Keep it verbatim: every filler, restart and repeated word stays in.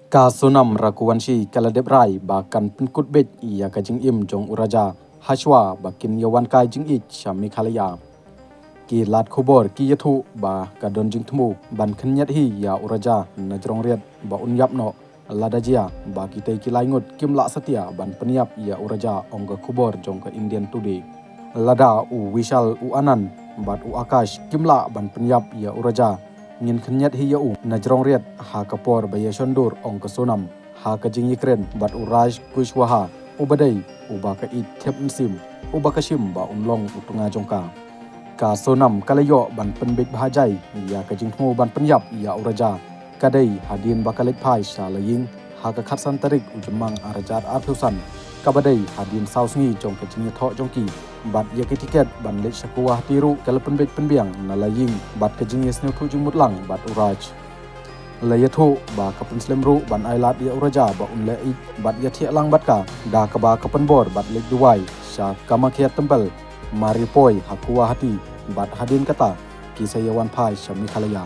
Ka Sonam Raghuvanshi ka la dep rai ba kan pynkut beit ïa ka jingim jong u Raja hashwa ba kin ïa wan kai jingïeit sha Meghalaya. Ki lad khubor ki ïathuh ba ka don jingthmu ban khynñiat hi ïa u Raja na jrong riat ba un ïap noh, lada jia ba kitei ki lai ngut kim lah satia ban pynïap ïa u Raja, ong ka khubor jong ka Indian Today. Lada u Vishal, u Anand bad u Akash kim lah ban pynïap ïa u Raja, ngin khynñiat hi ïa u na jrong riat ha ka por ba ïa shondur, ong ka Sonam ha ka jingïakren bad u Raj Kushwaha, uba dei uba ka ïeit thep mynsiem, uba ka shim ba un long u tnga jong ka. Ka Sonam ka la ïoh ban pynbeit bha jai ïa ka jingthmu ban pynïap ïa u Raja, ka dei hadien ba ka leit phai sha la ïing ha ka khatsan tarik u Jymmang arhajar arphew san, kaba dei hadien saw sngi jong ka jingïathoh jong ki. Bad ïa ki tiket ban leit sha Guwahati ruh ka la pynbeit pynbiang na la ïing bad ka jingïasngewthuh jingmut lang bad u Raj. La ïathuh ba ka pynslem ruh ban ailad ïa u Raja ba un leh ïeit bad ïathiah lang bad ka, da kaba ka pynbor bad leit duwai sha Kamakhya Temple, mar ïa poi ha Guwahati, bad hadien kata ki sa ïa wan phai sha Meghalaya.